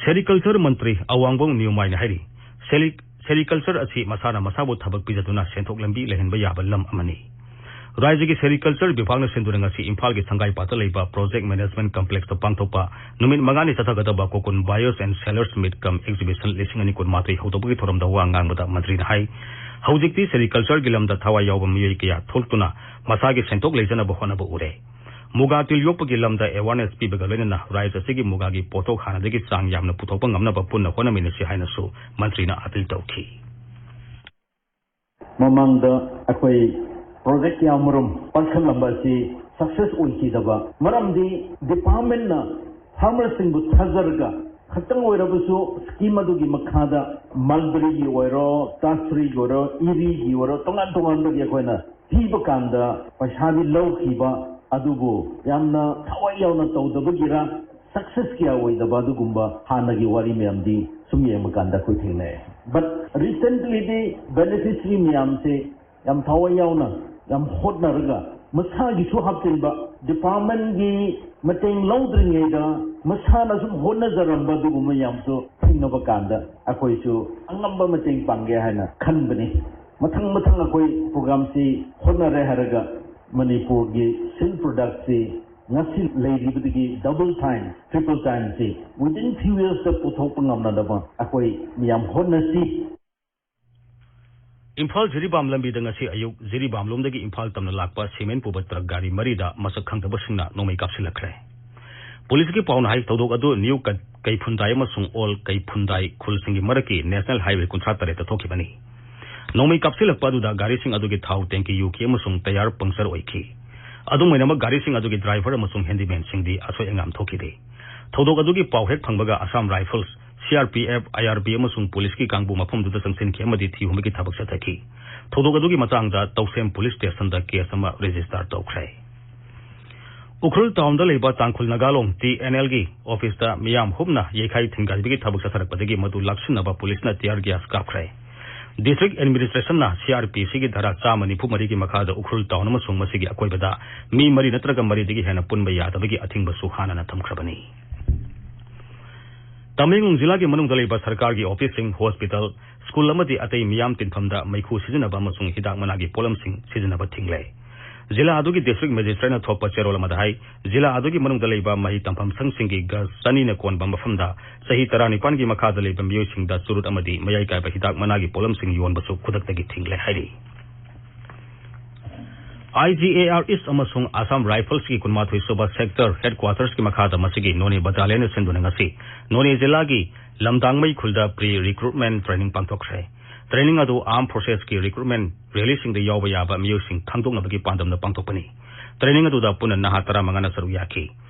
ꯁꯦꯔꯤꯀꯜꯆꯔ ꯃꯟꯇ꯭ꯔꯤ ꯑꯋꯥꯡꯕꯝ ꯅꯤꯌꯨꯃꯥꯏꯅ ꯍꯥꯏꯔꯤ, ꯁꯦꯔꯤ-, ꯁꯦꯔꯤꯀꯜꯆꯔ ꯑꯁꯤ ꯃꯁꯥꯅ ꯃꯁꯥꯕꯨ ꯊꯕꯛ ꯄꯤꯖꯗꯨꯅ ꯁꯦꯟꯊꯣꯛ ꯂꯝꯕꯤ ꯂꯩꯍꯟꯕ ꯌꯥꯕ ꯂꯝ ꯑꯃꯅꯤ꯫ ꯔꯥꯖ꯭ꯌꯒꯤ ꯁꯦꯔꯤꯀꯜꯆꯔ ꯕꯤꯚꯥꯒꯅ ꯁꯤꯟꯗꯨꯅ ꯉꯁꯤ ꯏꯝꯐꯥꯜꯒꯤ ꯁꯪꯒꯥꯏꯄꯥꯠꯇ ꯂꯩꯕ Project Management Complexꯇ ꯄꯥꯡꯊꯣꯛꯄ ꯅꯨꯃꯤꯠ ꯃꯉꯥꯅꯤ ꯆꯠꯊꯒꯗꯕ Kokun Buyers and Sellers Meet cum Exhibition ꯂꯤꯁꯤꯡ ꯑꯅꯤ ꯀꯨꯟꯃꯥꯊꯣꯏ ꯍꯧꯗꯣꯛꯄꯒꯤ ꯊꯧꯔꯝꯗ ꯋꯥ ꯉꯥꯡꯕꯗ ꯃꯟꯇ꯭ꯔꯤꯅ ꯍꯥꯏ, ꯍꯧꯖꯤꯛꯇꯤ ꯁꯦꯔꯤꯀꯜꯆꯔꯒꯤ ꯂꯝꯗ ꯊꯋꯥꯏ ꯌꯥꯎꯕ ꯃꯤꯑꯣꯏ ꯀꯌꯥ ꯊꯣꯛꯂꯛꯇꯨꯅ ꯃꯁꯥꯒꯤ ꯁꯦꯟꯊꯣꯛ ꯂꯩꯖꯅꯕ ꯍꯣꯠꯅꯕ ꯎꯔꯦ꯫ ꯃꯨꯒꯥ ꯇꯤꯜ ꯌꯣꯛꯄꯒꯤ ꯂꯝꯗ awareness ꯄꯤꯕꯒ ꯂꯣꯏꯅꯅ ꯔꯥꯖ꯭ꯌ ꯑꯁꯤꯒꯤ ꯃꯨꯒꯥꯒꯤ ꯄꯣꯠꯊꯣꯛ ꯍꯥꯟꯅꯗꯒꯤ ꯆꯥꯡ ꯌꯥꯝꯅ ꯄꯨꯊꯣꯛꯄ ꯉꯝꯅꯕ ꯄꯨꯟꯅ ꯍꯣꯠꯅꯃꯤꯟꯅꯁꯤ ꯍꯥꯏꯅꯁꯨ ꯃꯟꯇ꯭ꯔꯤꯅ ꯑꯥꯄꯤꯜ ꯇꯧꯈꯤ꯫ ꯃꯃꯥꯡꯗ ꯑꯩꯈꯣꯏ ꯄ꯭ꯔꯣꯖꯦꯛ ꯀꯌꯥꯃꯔꯨꯝ ꯄꯥꯏꯈꯠꯂꯝꯕ ꯑꯁꯤ ꯁꯛꯁꯦꯁ ꯑꯣꯏꯈꯤꯗꯕ ꯃꯔꯝꯗꯤ ꯗꯤꯄꯥꯔꯠꯃꯦꯟꯅ ꯐꯥꯔꯃꯔꯁꯤꯡꯕꯨ ꯊꯥꯖꯔꯒ ꯈꯛꯇꯪ ꯑꯣꯏꯔꯕꯁꯨ ꯁ꯭ꯀꯤꯝ ꯑꯗꯨꯒꯤ ꯃꯈꯥꯗ ꯃꯜꯕꯔꯤꯒꯤ ꯑꯣꯏꯔꯣ, ꯇꯥꯁꯔꯤꯒꯤ ꯑꯣꯏꯔꯣ, ꯏꯔꯤꯒꯤ ꯑꯣꯏꯔꯣ, ꯇꯣꯉꯥꯟ ꯇꯣꯉꯥꯟꯕꯒꯤ ꯑꯩꯈꯣꯏꯅ ꯄꯤꯕ ꯀꯥꯟꯗ ꯄꯩꯁꯥꯗꯤ ꯂꯧꯈꯤꯕ, ꯑꯗꯨꯕꯨ ꯌꯥꯝꯅ ꯊꯋꯥꯏ ꯌꯥꯎꯅ ꯇꯧꯗꯕꯒꯤꯔ ꯁꯛꯁꯦꯁ ꯀꯌꯥ ꯑꯣꯏꯗꯕ ꯑꯗꯨꯒꯨꯝꯕ ꯍꯥꯟꯅꯒꯤ ꯋꯥꯔꯤ ꯃꯌꯥꯝꯗꯤ ꯁꯨꯝ ꯌꯦꯡꯕ ꯀꯥꯟꯗ ꯑꯩꯈꯣꯏ ꯊꯦꯡꯅꯩ꯫ But recentlyꯗꯤ beneficiary ꯃꯌꯥꯝꯁꯦ ꯌꯥꯝ ꯊꯋꯥꯏ ꯌꯥꯎꯅ, ꯌꯥꯝ ꯍꯣꯠꯅꯔꯒ ꯃꯁꯥꯒꯤꯁꯨ ꯍꯥꯞꯆꯤꯟꯕ, ꯗꯤꯄꯥꯔꯠꯃꯦꯟꯒꯤ ꯃꯇꯦꯡ ꯂꯧꯗ꯭ꯔꯤꯉꯩꯗ ꯃꯁꯥꯅ ꯁꯨꯝ ꯍꯣꯠꯅꯖꯔꯝꯕ ꯑꯗꯨꯒꯨꯝꯕ ꯃꯌꯥꯝꯁꯨ ꯊꯦꯡꯅꯕ ꯀꯥꯟꯗ ꯑꯩꯈꯣꯏꯁꯨ ꯑꯉꯝꯕ ꯃꯇꯦꯡ ꯄꯥꯡꯒꯦ ꯍꯥꯏꯅ ꯈꯟꯕꯅꯤ꯫ ꯃꯊꯪ ꯃꯊꯪ ꯑꯩꯈꯣꯏ ꯄ꯭ꯔꯣꯒ꯭ꯔꯥꯝꯁꯤ ꯍꯣꯠꯅꯔꯦ ꯍꯥꯏꯔꯒ ꯃꯅꯤꯄꯨꯔꯒꯤ ꯁꯤꯜ ꯄ꯭ꯔꯗꯛꯁꯤ ꯉꯁꯤ ꯂꯩꯔꯤꯕꯗꯒꯤ double time, triple time ꯁꯤ within few years ꯇ ꯄꯨꯊꯣꯛꯄ ꯉꯝꯅꯅꯕ ꯑꯩꯈꯣꯏ ꯃꯌꯥꯝ ꯍꯣꯠꯅꯁꯤ꯫ ꯏꯝꯐꯥꯜ ꯖꯤꯔꯤꯕꯥꯝ ꯂꯝꯕꯤꯗ ꯉꯁꯤ ꯑꯌꯨꯛ ꯖꯤꯔꯤꯕꯥꯝ ꯂꯣꯝꯗꯒꯤ ꯏꯝꯐꯥꯜ ꯇꯝꯅ ꯂꯥꯛꯄ ꯁꯤꯃꯦꯟ ꯄꯨꯕ ꯇ꯭ꯔꯛ ꯒꯥꯔꯤ ꯃꯔꯤꯗ ꯃꯁꯛ ꯈꯪꯗꯕꯁꯤꯡꯅ ꯅꯣꯡꯃꯩ ꯀꯥꯞꯁꯤꯜꯂꯛꯈ꯭ꯔꯦ꯫ ꯄꯨꯂꯤꯁꯀꯤ ꯄꯥꯎꯅ ꯍꯥꯏ, ꯊꯧꯗꯣꯛ ꯑꯗꯨ ꯅ꯭ꯌꯨ ꯀ-, ꯀꯩꯐꯨꯟꯗꯥꯏ ꯑꯃꯁꯨꯡ ꯑꯣꯜ ꯀꯩꯐꯨꯟꯗꯥꯏ ꯈꯨꯜꯁꯤꯡꯒꯤ ꯃꯔꯛꯀꯤ ꯅꯦꯁꯅꯦꯜ ꯍꯥꯏꯋꯦ ꯀꯨꯟꯊ꯭ꯔꯥ ꯇꯔꯦꯠꯇ ꯊꯣꯛꯈꯤꯕꯅꯤ꯫ ꯅꯣꯡꯃꯩ ꯀꯥꯞꯁꯤꯜꯂꯛꯄ ꯑꯗꯨꯗ ꯒꯥꯔꯤꯁꯤꯡ ꯑꯗꯨꯒꯤ ꯊꯥꯎ ꯇꯦꯡꯀꯤ ꯌꯨꯈꯤ ꯑꯃꯁꯨꯡ ꯇꯌꯥꯔ ꯄꯪꯆꯔ ꯑꯣꯏꯈꯤ꯫ ꯑꯗꯨꯝ ꯑꯣꯏꯅꯃꯛ, ꯒꯥꯔꯤꯁꯤꯡ ꯑꯗꯨꯒꯤ ꯗ꯭ꯔꯥꯏꯚꯔ ꯑꯃꯁꯨꯡ ꯍꯦꯟꯗꯤꯃꯦꯟꯁꯤꯡꯗꯤ ꯑꯁꯣꯏ ꯑꯉꯥꯝ ꯊꯣꯛꯈꯤꯗꯦ꯫ ꯊꯧꯗꯣꯛ ꯑꯗꯨꯒꯤ ꯄꯥꯎ ꯍꯦꯛ ꯐꯪꯕꯒ Assam rifles, C R P F, I R B ꯑꯃꯁꯨꯡ ꯄꯨꯂꯤꯁꯀꯤ ꯀꯥꯡꯕꯨ ꯃꯐꯝꯗꯨꯗ ꯆꯪꯁꯤꯟꯈꯤ ꯑꯃꯗꯤ ꯊꯤꯍꯨꯝꯕꯒꯤ ꯊꯕꯛ ꯆꯠꯊꯈꯤ꯫ ꯊꯧꯗꯣꯛ ꯑꯗꯨꯒꯤ ꯃꯇꯥꯡꯗ ꯇꯧꯁꯦꯝ ꯄꯨꯂꯤꯁ ꯁ꯭ꯇꯦꯁꯟꯗ ꯀꯦꯁ ꯑꯃ ꯔꯦꯖꯤꯁꯇꯥꯔ ꯇꯧꯈ꯭ꯔꯦ꯫ ꯎꯈ꯭ꯔꯨꯜ ꯇꯥꯎꯟꯗ ꯂꯩꯕ ꯇꯥꯡꯈꯨꯜ ꯅꯥꯒꯥꯂꯣꯡ ꯇꯤ ꯑꯦꯟ ꯑꯦꯜꯒꯤ ꯑꯣꯐꯤꯁꯇ ꯃꯤꯌꯥꯝ ꯍꯨꯞꯅ ꯌꯩꯈꯥꯏ ꯊꯤꯟꯒꯥꯏꯕꯒꯤ ꯊꯕꯛ ꯆꯠꯊꯔꯛꯄꯗꯒꯤ ꯃꯗꯨ ꯂꯥꯛꯁꯤꯟꯅꯕ ꯄꯨꯂꯤꯁꯅ ꯇꯤꯌꯥꯔ ꯒ꯭ꯌꯥꯁ ꯀꯥꯞꯈ꯭ꯔꯦ꯫ ꯗꯤꯁꯇ꯭ꯔꯤꯛ ꯑꯦꯗꯃꯤꯅꯤꯁꯇ꯭ꯔꯦꯁꯟꯅ ꯁꯤ ꯑꯥꯔ ꯄꯤ ꯁꯤꯒꯤ ꯙꯥꯔꯥ ꯆꯥꯝꯃ ꯅꯤꯐꯨ ꯃꯔꯤꯒꯤ ꯃꯈꯥꯗ ꯎꯈ꯭ꯔꯨꯜ ꯇꯥꯎꯟ ꯑꯃꯁꯨꯡ ꯃꯁꯤꯒꯤ ꯑꯀꯣꯏꯕꯗ ꯃꯤ ꯃꯔꯤ ꯅꯠꯇ꯭ꯔꯒ ꯃꯔꯤꯗꯒꯤ ꯍꯦꯟꯅ ꯄꯨꯟꯕ ꯌꯥꯗꯕꯒꯤ ꯑꯊꯤꯡꯕꯁꯨ ꯍꯥꯟꯅꯅ ꯊꯝꯈ꯭ꯔꯕꯅꯤ꯫ ꯇꯃꯦꯡꯂꯣꯡ ꯖꯤꯂꯥꯒꯤ ꯃꯅꯨꯡꯗ ꯂꯩꯕ ꯁꯔꯀꯥꯔꯒꯤ ꯑꯣꯐꯤꯁꯁꯤꯡ, ꯍꯣꯁꯄꯤꯇꯥꯜ, ꯁ꯭ꯀꯨꯜ ꯑꯃꯗꯤ ꯑꯇꯩ ꯃꯤꯌꯥꯝ ꯇꯤꯟꯐꯝꯗ ꯃꯩꯈꯨ ꯁꯤꯖꯤꯟꯅꯕ ꯑꯃꯁꯨꯡ ꯍꯤꯗꯥꯛ ꯃꯅꯥꯒꯤ ꯄꯣꯠꯂꯝꯁꯤꯡ ꯁꯤꯖꯤꯟꯅꯕ ꯊꯤꯡꯂꯦ꯫ ꯖꯤꯂꯥ ꯑꯗꯨꯒꯤ ꯗꯤꯁꯇ꯭ꯔꯤꯛ ꯃꯦꯖꯤꯁꯇ꯭ꯔꯦꯠꯅ ꯊꯣꯛꯄ ꯆꯦꯔꯣꯜ ꯑꯃꯗ ꯍꯥꯏ, ꯖꯤꯂꯥ ꯑꯗꯨꯒꯤ ꯃꯅꯨꯡꯗ ꯂꯩꯕ ꯃꯍꯩ ꯇꯝꯐꯝ ꯁꯪꯁꯤꯡꯒꯤ ꯒꯁ ꯆꯅꯤꯅ ꯀꯣꯟꯕ ꯃꯐꯝꯗ ꯆꯍꯤ ꯇꯔꯥꯅꯤꯄꯥꯟꯒꯤ ꯃꯈꯥꯗ ꯂꯩꯕ ꯃꯤꯑꯣꯏꯁꯤꯡꯗ ꯆꯨꯔꯨꯠ ꯑꯃꯗꯤ ꯃꯌꯥꯏ ꯀꯥꯏꯕ ꯍꯤꯗꯥꯛ ꯃꯅꯥꯒꯤ ꯄꯣꯠꯂꯝꯁꯤꯡ ꯌꯣꯟꯕꯁꯨ ꯈꯨꯗꯛꯇꯒꯤ ꯊꯤꯡꯂꯦ ꯍꯥꯏꯔꯤ꯫ ꯑꯥꯏ ꯖꯤ ꯑꯦ ꯑꯥꯔ ꯏꯁ ꯑꯃꯁꯨꯡ ꯑꯁꯥꯝ ꯔꯥꯏꯐꯜꯁꯀꯤ ꯀꯨꯟꯃꯥꯊꯣꯏ ꯁꯨꯕ ꯁꯦꯛꯇꯔ ꯍꯦꯗꯀ꯭ꯋꯥꯇꯔꯁꯀꯤ ꯃꯈꯥꯗ ꯃꯁꯤꯒꯤ ꯅꯣꯅꯦ ꯕꯇꯥꯂꯤꯌꯟꯅ ꯁꯤꯟꯗꯨꯅ ꯉꯁꯤ ꯅꯣꯅꯦ ꯖꯤꯂꯥꯒꯤ ꯂꯝꯗꯥꯡꯃꯩ ꯈꯨꯜꯗ ꯄ꯭ꯔꯤ ꯔꯤꯀ꯭ꯔꯨꯠꯃꯦꯟ ꯇ꯭ꯔꯦꯅꯤꯡ ꯄꯥꯡꯊꯣꯛꯈ꯭ꯔꯦ꯫ ꯇ꯭ꯔꯦꯅꯤꯡ ꯑꯗꯨ ꯑꯥꯔꯝ ꯐꯣꯔꯁꯦꯁꯀꯤ ꯔꯤꯀ꯭ꯔꯨꯠꯃꯦꯟ ꯔꯦꯂꯤꯁꯤꯡꯗ ꯌꯥꯎꯕ ꯌꯥꯕ ꯃꯤꯑꯣꯏꯁꯤꯡ ꯈꯪꯗꯣꯛꯅꯕꯒꯤ ꯄꯥꯟꯗꯝꯗ ꯄꯥꯡꯊꯣꯛꯄꯅꯤ꯫ ꯇ꯭ꯔꯦꯅꯤꯡ ꯑꯗꯨꯗ ꯄꯨꯟꯅ ꯅꯍꯥ ꯇꯔꯥꯃꯉꯥꯅ ꯁꯔꯨꯛ ꯌꯥꯈꯤ꯫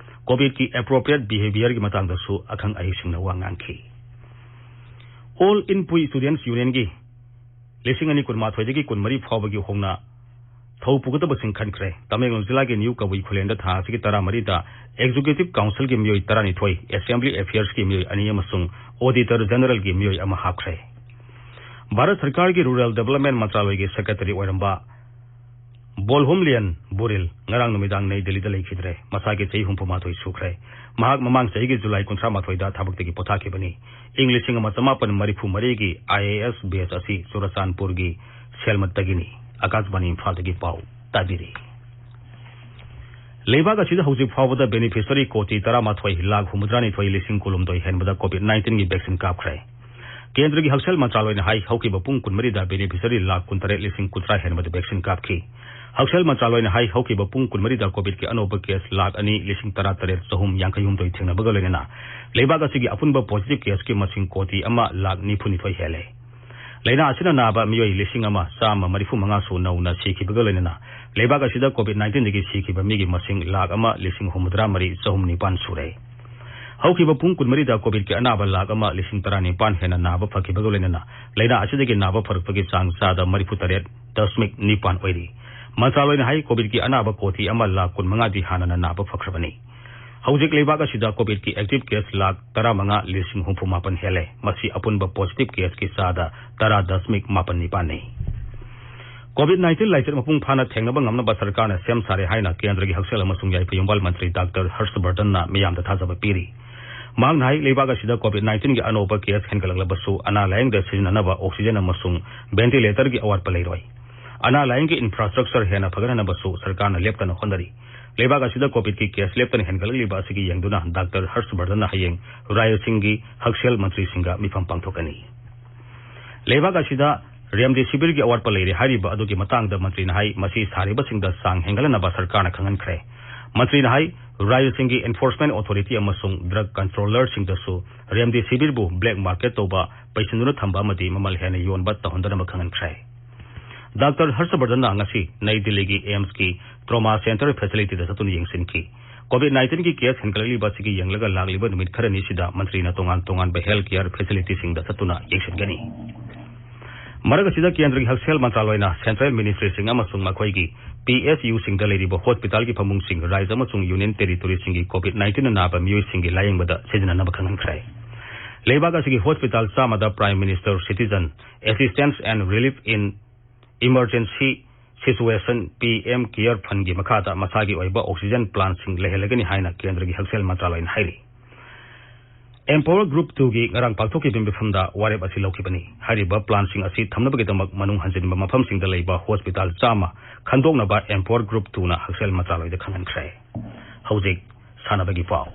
ꯀꯣꯚꯤꯗꯀꯤ ꯑꯦꯄ꯭ꯔꯣꯄ꯭ꯔꯤꯌꯦꯠ ꯕꯤꯍꯦꯕꯤꯌꯔꯒꯤ ꯃꯇꯥꯡꯗꯁꯨ ꯑꯈꯪ ꯑꯍꯩꯁꯤꯡꯅ ꯋꯥ ꯉꯥꯡꯈꯤ꯫ ꯑꯣꯜ ꯏꯟꯄꯨꯏ ꯁ꯭ꯇꯨꯗꯦꯟꯠꯁ ꯌꯨꯅꯤꯌꯟꯒꯤ ꯂꯤꯁꯤꯡ ꯑꯅꯤ ꯀꯨꯟꯃꯥꯊꯣꯏꯗꯒꯤ ꯀꯨꯟꯃꯔꯤ ꯐꯥꯎꯕꯒꯤ ꯍꯧꯅ ꯊꯧ ꯄꯨꯒꯗꯕꯁꯤꯡ ꯈꯟꯈ꯭ꯔꯦ꯫ ꯇꯃꯦꯡꯂꯣꯡ ꯖꯤꯂꯥꯒꯤ ꯅ꯭ꯌꯨ ꯀꯕꯨꯏ ꯈꯨꯂꯦꯟꯗ ꯊꯥ ꯑꯁꯤꯒꯤ ꯇꯔꯥꯃꯔꯤꯗ ꯑꯦꯛꯖꯤꯀ꯭ꯌꯨꯇꯤꯚ ꯀꯥꯎꯟꯁꯤꯜꯒꯤ ꯃꯤꯑꯣꯏ ꯇꯔꯥꯅꯤꯊꯣꯏ, ꯑꯦꯁꯦꯝꯕ꯭ꯂꯤ ꯑꯦꯐꯤꯌꯔꯁꯀꯤ ꯃꯤꯑꯣꯏ ꯑꯅꯤ ꯑꯃꯁꯨꯡ ꯑꯣꯗꯤꯇꯔ ꯖꯦꯅꯔꯦꯜꯒꯤ ꯃꯤꯑꯣꯏ ꯑꯃ ꯍꯥꯞꯈ꯭ꯔꯦ꯫ ꯚꯥꯔꯠ ꯁꯔꯀꯥꯔꯒꯤ ꯔꯨꯔꯦꯜ ꯗꯦꯚꯂꯞꯃꯦꯟꯠ ꯃꯟꯇ꯭ꯔꯥꯂꯣꯏꯒꯤ ꯁꯦꯀ꯭ꯔꯦꯇꯔꯤ ꯑꯣꯏꯔꯝꯕ ꯕꯣꯜꯍꯨꯝꯂꯤꯌꯟ ꯕꯨꯔꯤꯜ ꯉꯔꯥꯡ ꯅꯨꯃꯤꯗꯥꯡ ꯅꯩ ꯗꯦꯜꯂꯤꯗ ꯂꯩꯈꯤꯗ꯭ꯔꯦ꯫ ꯃꯁꯥꯒꯤ ꯆꯍꯤ ꯍꯨꯝꯐꯨ ꯃꯥꯊꯣꯏ ꯁꯨꯈ꯭ꯔꯦ꯫ ꯃꯍꯥꯛ ꯃꯃꯥꯡ ꯆꯍꯤꯒꯤ ꯖꯨꯂꯥꯏ ꯀꯨꯟꯊ꯭ꯔꯥ ꯃꯥꯊꯣꯏꯗ ꯊꯕꯛꯇꯒꯤ ꯄꯣꯊꯥꯈꯤꯕꯅꯤ꯫ ꯏꯪ ꯂꯤꯁꯤꯡ ꯑꯃ ꯆꯃꯥꯄꯟ ꯃꯔꯤꯐꯨ ꯃꯔꯤꯒꯤ IAS batch ꯑꯁꯤ ꯆꯨꯔꯆꯥꯟꯄꯨꯔꯒꯤ ꯁꯦꯜꯃꯠꯇꯒꯤꯅꯤ꯫ ꯑꯀꯥꯁꯕꯥꯅꯤ ꯏꯝꯐꯥꯜꯗꯒꯤ ꯄꯥꯎ ꯇꯥꯕꯤꯔꯤ꯫ ꯂꯩꯕꯥꯛ ꯑꯁꯤꯗ ꯍꯧꯖꯤꯛ ꯐꯥꯎꯕꯗ beneficiary ꯀꯣꯇꯤ ꯇꯔꯥꯃꯥꯊꯣꯏ ꯂꯥꯈ ꯍꯨꯝꯐꯨꯇꯔꯥꯅꯤꯊꯣꯏ ꯂꯤꯁꯤꯡ ꯀꯨꯟꯍꯨꯝꯗꯣꯏ ꯍꯦꯟꯕꯗ COVID nineteen ꯒꯤ vaccine ꯀꯥꯞꯈ꯭ꯔꯦ꯫ ꯀꯦꯟꯗ꯭ꯔꯒꯤ ꯍꯛꯁꯦꯜ ꯃꯟꯇ꯭ꯔꯥꯂꯣꯏꯅ ꯍꯥꯏ, ꯍꯧꯈꯤꯕ ꯄꯨꯡ ꯀꯨꯟꯃꯔꯤꯗ beneficiary ꯂꯥꯈ ꯀꯨꯟꯇꯔꯦꯠ ꯂꯤꯁꯤꯡ ꯀꯨꯟꯊ꯭ꯔꯥ ꯍꯦꯟꯕꯗ vaccine ꯀꯥꯞꯈꯤ꯫ ꯍꯛꯁꯦꯜ ꯃꯟꯇ꯭ꯔꯥꯂꯣꯏꯅ ꯍꯥꯏ, ꯍꯧꯈꯤꯕ ꯄꯨꯡ ꯀꯨꯟꯃꯔꯤꯗ COVID ꯀꯤ ꯑꯅꯧꯕ case ꯂꯥꯈ ꯑꯅꯤ ꯂꯤꯁꯤꯡ ꯇꯔꯥꯇꯔꯦꯠ ꯆꯍꯨꯝ ꯌꯥꯡꯈꯩꯍꯨꯝꯗꯣꯏ ꯊꯦꯡꯅꯕꯒ ꯂꯣꯏꯅꯅ ꯂꯩꯕꯥꯛ ꯑꯁꯤꯒꯤ ꯑꯄꯨꯟꯕ positive case ꯀꯤ ꯃꯁꯤꯡ ꯀꯣꯇꯤ ꯑꯃ ꯂꯥꯈ ꯅꯤꯐꯨꯅꯤꯊꯣꯏ ꯍꯦꯜꯂꯦ꯫ ꯂꯥꯏꯅꯥ ꯑꯁꯤꯅ ꯅꯥꯕ ꯃꯤꯑꯣꯏ ꯂꯤꯁꯤꯡ ꯑꯃ ꯆꯥꯝꯃ ꯃꯔꯤꯐꯨ ꯃꯉꯥ ꯁꯨ ꯅꯧꯅ ꯁꯤꯈꯤꯕꯒ ꯂꯣꯏꯅꯅ ꯂꯩꯕꯥꯛ ꯑꯁꯤꯗ COVID nineteen ꯗꯒꯤ ꯁꯤꯈꯤꯕ ꯃꯤꯒꯤ ꯃꯁꯤꯡ ꯂꯥꯈ ꯑꯃ ꯂꯤꯁꯤꯡ ꯍꯨꯝꯐꯨꯇꯔꯥ ꯃꯔꯤ ꯆꯍꯨꯝ ꯅꯤꯄꯥꯟ ꯁꯨꯔꯦ꯫ ꯍꯧꯈꯤꯕ ꯄꯨꯡ ꯀꯨꯟꯃꯔꯤꯗ COVID ꯀꯤ ꯑꯅꯥꯕ ꯂꯥꯈ ꯑꯃ ꯂꯤꯁꯤꯡ ꯇꯔꯥꯅꯤꯄꯥꯟ ꯍꯦꯟꯅ ꯅꯥꯕ ꯐꯈꯤꯕꯒ ꯂꯣꯏꯅꯅ ꯂꯥꯏꯅꯥ ꯑꯁꯤꯗꯒꯤ ꯅꯥꯕ ꯐꯔꯛꯄꯒꯤ ꯆꯥꯡ ꯆꯥꯗ ꯃꯔꯤꯐꯨꯇꯔꯦꯠ ꯗꯁꯃꯤꯛ ꯅꯤꯄꯥꯟ ꯑꯣꯏꯔꯤ꯫ ꯃꯟꯇ꯭ꯔꯥꯂꯣꯏꯅ ꯍꯥꯏ, COVID ꯀꯤ ꯑꯅꯥꯕ ꯀꯣꯇꯤ ꯑꯃ ꯂꯥꯈ ꯀꯨꯟꯃꯉꯥꯗꯤ ꯍꯥꯟꯅꯅ ꯅꯥꯕ ꯐꯈ꯭ꯔꯕꯅꯤ꯫ ꯍꯧꯖꯤꯛ ꯂꯩꯕꯥꯛ ꯑꯁꯤꯗ COVID ꯀꯤ active case ꯂꯥꯈ ꯇꯔꯥꯃꯉꯥ ꯂꯤꯁꯤꯡ ꯍꯨꯝꯐꯨ ꯃꯥꯄꯟ ꯍꯦꯜꯂꯦ꯫ ꯃꯁꯤ ꯑꯄꯨꯟꯕ positive case ꯀꯤ ꯆꯥꯗ ꯇꯔꯥ ꯗꯁꯃꯤꯛ ꯃꯥꯄꯟ ꯅꯤꯄꯥꯟꯅꯤ꯫ COVID nineteen ꯂꯥꯏꯆꯠ ꯃꯄꯨꯡ ꯐꯥꯅ ꯊꯦꯡꯅꯕ ꯉꯝꯅꯕ ꯁꯔꯀꯥꯔꯅ ꯁꯦꯝ ꯁꯥꯔꯦ ꯍꯥꯏꯅ ꯀꯦꯟꯗ꯭ꯔꯒꯤ ꯍꯛꯁꯦꯜ ꯑꯃꯁꯨꯡ ꯌꯥꯏꯐ ꯌꯨꯝꯕꯥꯜ ꯃꯟꯇ꯭ꯔꯤ ꯗꯥꯛꯇꯔ ꯍꯔꯁ ꯕꯔꯙꯟꯅ ꯃꯤꯌꯥꯝꯗ ꯊꯥꯖꯕ ꯄꯤꯔꯤ꯫ ꯃꯍꯥꯛꯅ ꯍꯥꯏ, ꯂꯩꯕꯥꯛ ꯑꯁꯤꯗ COVID nineteen ꯒꯤ ꯑꯅꯧꯕ case ꯍꯦꯟꯒꯠꯂꯛꯂꯕꯁꯨ ꯑꯅꯥ ꯂꯥꯌꯦꯡꯗ ꯁꯤꯖꯤꯟꯅꯅꯕ oxygen ꯑꯃꯁꯨꯡ ventilator ꯒꯤ ꯑꯋꯥꯠꯄ ꯂꯩꯔꯣꯏ꯫ ꯑꯅꯥ ꯂꯥꯌꯦꯡꯒꯤ infrastructure ꯍꯦꯟꯅ ꯐꯒꯠꯍꯟꯅꯕꯁꯨ ꯁꯔꯀꯥꯔꯅ ꯂꯦꯞꯇꯅ ꯍꯣꯠꯅꯔꯤ꯫ ꯂꯩꯕꯥꯛ ꯑꯁꯤꯗ COVID ꯀꯤ case ꯂꯦꯞꯇꯅ ꯍꯦꯟꯒꯠꯂꯛꯂꯤꯕ ꯑꯁꯤꯒꯤ ꯌꯦꯡꯗꯨꯅ ꯗꯥꯛꯇꯔ ꯍꯔꯁ ꯕꯔꯙꯟꯅ ꯍꯌꯦꯡ ꯔꯥꯖ꯭ꯌꯁꯤꯡꯒꯤ ꯍꯛꯁꯦꯜ ꯃꯟꯇ꯭ꯔꯤꯁꯤꯡꯒ ꯃꯤꯐꯝ ꯄꯥꯡꯊꯣꯛꯀꯅꯤ꯫ ꯂꯩꯕꯥꯛ ꯑꯁꯤꯗ remdesivir ꯒꯤ ꯑꯋꯥꯠꯄ ꯂꯩꯔꯦ ꯍꯥꯏꯔꯤꯕ ꯑꯗꯨꯒꯤ ꯃꯇꯥꯡꯗ ꯃꯟꯇ꯭ꯔꯤꯅ ꯍꯥꯏ, ꯃꯁꯤ ꯁꯥꯔꯤꯕꯁꯤꯡꯗ ꯆꯥꯡ ꯍꯦꯟꯒꯠꯍꯟꯅꯕ ꯁꯔꯀꯥꯔꯅ ꯈꯪꯍꯟꯈ꯭ꯔꯦ꯫ ꯃꯟꯇ꯭ꯔꯤꯅ ꯍꯥꯏ, ꯔꯥꯖ꯭ꯌꯁꯤꯡꯒꯤ enforcement authority ꯑꯃꯁꯨꯡ drug controller ꯁꯤꯡꯗꯁꯨ remdesivir ꯕꯨ black market ꯇꯧꯕ, ꯄꯩꯁꯤꯟꯗꯨꯅ ꯊꯝꯕ ꯑꯃꯗꯤ ꯃꯃꯜ ꯍꯦꯟꯅ ꯌꯣꯟꯕ ꯇꯧꯍꯟꯗꯅꯕ ꯈꯪꯍꯟꯈ꯭ꯔꯦ꯫ ꯗꯥꯛꯇꯔ ꯍꯔꯁ ꯕꯔꯙꯟꯅ ꯉꯁꯤ ꯅꯩ ꯗꯤꯜꯂꯤꯒꯤ AIIMS ꯀꯤ trauma center facility ꯗ ꯆꯠꯇꯨꯅ ꯌꯦꯡꯁꯤꯟꯈꯤ꯫ COVID nineteen ꯒꯤ case ꯍꯦꯟꯒꯠꯂꯛꯂꯤꯕ ꯑꯁꯤꯒꯤ ꯌꯦꯡꯂꯒ ꯂꯥꯛꯂꯤꯕ ꯅꯨꯃꯤꯠ ꯈꯔꯅꯤꯁꯤꯗ ꯃꯟꯇ꯭ꯔꯤꯅ ꯇꯣꯉꯥꯟ ꯇꯣꯉꯥꯟꯕ health care facility ꯁꯤꯡꯗ ꯆꯠꯇꯨꯅ ꯌꯦꯡꯁꯤꯟꯒꯅꯤ꯫ ꯃꯔꯛ ꯑꯁꯤꯗ ꯀꯦꯟꯗ꯭ꯔꯒꯤ ꯍꯛꯁꯦꯜ ꯃꯟꯇ꯭ꯔꯥꯂꯣꯏꯅ central ministry ꯁꯤꯡ ꯑꯃꯁꯨꯡ ꯃꯈꯣꯏꯒꯤ PSU ꯁꯤꯡꯗ ꯂꯩꯔꯤꯕ hospital ꯒꯤ ꯐꯃꯨꯡꯁꯤꯡ ꯔꯥꯖ꯭ꯌ ꯑꯃꯁꯨꯡ union territory ꯁꯤꯡꯒꯤ COVID nineteen ꯅꯥꯕ ꯃꯤꯑꯣꯏꯁꯤꯡꯒꯤ ꯂꯥꯌꯦꯡꯕꯗ ꯁꯤꯖꯤꯟꯅꯅꯕ ꯈꯪꯍꯟꯈ꯭ꯔꯦ꯫ ꯂꯩꯕꯥꯛ ꯑꯁꯤꯒꯤ hospital ꯆꯥꯝꯃꯗ Prime Minister Citizen Assistance and Relief in Emergency Situation P M Care Fund ꯒꯤ ꯃꯈꯥꯗ ꯃꯁꯥꯒꯤ ꯑꯣꯏꯕ oxygen plant ꯁꯤꯡ ꯂꯩꯍꯜꯂꯒꯅꯤ ꯍꯥꯏꯅ ꯀꯦꯟꯗ꯭ꯔꯒꯤ ꯍꯛꯁꯦꯜ ꯃꯟꯇ꯭ꯔꯥꯂꯣꯏꯅ ꯍꯥꯏꯔꯤ꯫ Empower Group two ꯒꯤ ꯉꯔꯥꯡ ꯄꯥꯡꯊꯣꯛꯈꯤꯕ ꯃꯤꯐꯝꯗ ꯋꯥꯔꯦꯞ ꯑꯁꯤ ꯂꯧꯈꯤꯕꯅꯤ꯫ ꯍꯥꯏꯔꯤꯕ plant ꯁꯤꯡ ꯑꯁꯤ ꯊꯝꯅꯕꯒꯤꯗꯃꯛ ꯃꯅꯨꯡ ꯍꯟꯖꯤꯟꯕ ꯃꯐꯝꯁꯤꯡꯗ ꯂꯩꯕ hospital ꯆꯥꯝꯃ ꯈꯟꯗꯣꯛꯅꯕ Empower Group two ꯅ ꯍꯛꯁꯦꯜ ꯃꯟꯇ꯭ꯔꯥꯂꯣꯏꯗ ꯈꯪꯍꯟꯈ꯭ꯔꯦ꯫ ꯍꯧꯖꯤꯛ ꯁꯥꯟꯅꯕꯒꯤ ꯄꯥꯎ꯫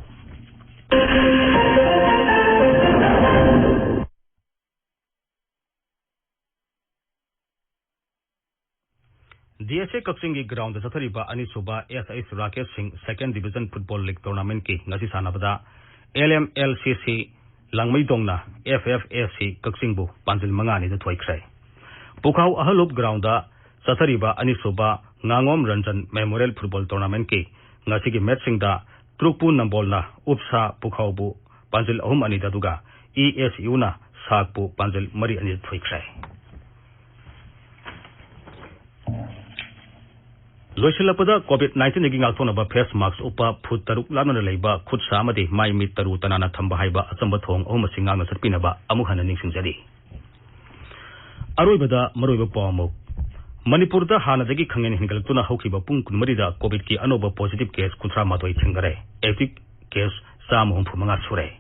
D S A ꯀꯛꯆꯤꯡꯒꯤ ground ꯗ ꯆꯠꯊꯔꯤꯕ ꯑꯅꯤꯁꯨꯕ S S ꯔꯥꯀꯦꯁ ꯁꯤꯡ Second Division Football League Tournament ꯀꯤ ꯉꯁꯤ ꯁꯥꯟꯅꯕꯗ L M L C C ꯂꯥꯡꯃꯩꯗꯣꯡꯅ F F S C ꯀꯛꯆꯤꯡꯕꯨ ꯄꯥꯟꯖꯤꯜ ꯃꯉꯥ ꯑꯅꯤꯗ ꯊꯣꯏꯈ꯭ꯔꯦ꯫ ꯄꯨꯈꯥꯎ ꯑꯍꯜ ꯂꯨꯞ ground ꯗ ꯆꯠꯊꯔꯤꯕ ꯑꯅꯤꯁꯨꯕ ꯉꯥꯉꯣꯝ ꯔꯟꯖꯟ Memorial Football Tournament ꯀꯤ ꯉꯁꯤꯒꯤ match ꯁꯤꯡꯗ ꯇ꯭ꯔꯨꯛꯄꯨ ꯅꯝꯕꯣꯜꯅ ꯎꯞꯁꯥ ꯄꯨꯈꯥꯎꯕꯨ ꯄꯥꯟꯖꯤꯜ ꯑꯍꯨꯝ ꯑꯅꯤꯗ, ꯑꯗꯨꯒ E S U ꯅ ꯁꯥꯛꯄꯨ ꯄꯥꯟꯖꯤꯜ ꯃꯔꯤ ꯑꯅꯤꯗ ꯊꯣꯏꯈ꯭ꯔꯦ꯫ ꯂꯣꯏꯁꯤꯜꯂꯛꯄꯗ, COVID nineteen ꯗꯒꯤ ꯉꯥꯛꯊꯣꯛꯅꯕ face mask ꯎꯞꯄ, ꯐꯨꯠ ꯇꯔꯨꯛ ꯂꯥꯞꯅꯅ ꯂꯩꯕ, ꯈꯨꯠ ꯁꯥ ꯑꯃꯗꯤ ꯃꯥꯏ ꯃꯤꯠ ꯇꯔꯨ ꯇꯅꯥꯟꯅ ꯊꯝꯕ ꯍꯥꯏꯕ ꯑꯆꯝꯕ ꯊꯧꯑꯣꯡ ꯑꯍꯨꯝ ꯑꯁꯤ ꯉꯥꯛꯅ ꯆꯠꯄꯤꯅꯕ ꯑꯃꯨꯛ ꯍꯟꯅ ꯅꯤꯡꯁꯤꯡꯖꯔꯤ꯫ ꯑꯔꯣꯏꯕꯗ ꯃꯔꯨꯑꯣꯏꯕ ꯄꯥꯎ ꯑꯃꯨꯛ꯫ ꯃꯅꯤꯄꯨꯔꯗ ꯍꯥꯟꯅꯗꯒꯤ ꯈꯪꯍꯦꯟ ꯍꯦꯟꯒꯠꯂꯛꯇꯨꯅ ꯍꯧꯈꯤꯕ ꯄꯨꯡ ꯀꯨꯟꯃꯔꯤꯗ COVID ꯀꯤ ꯑꯅꯧꯕ positive case ꯀꯨꯟꯊ꯭ꯔꯥ ꯃꯥꯊꯣꯏ ꯊꯦꯡꯅꯔꯦ꯫ Active case ꯆꯥꯝꯃ ꯍꯨꯝꯐꯨ ꯃꯉꯥ ꯁꯨꯔꯦ꯫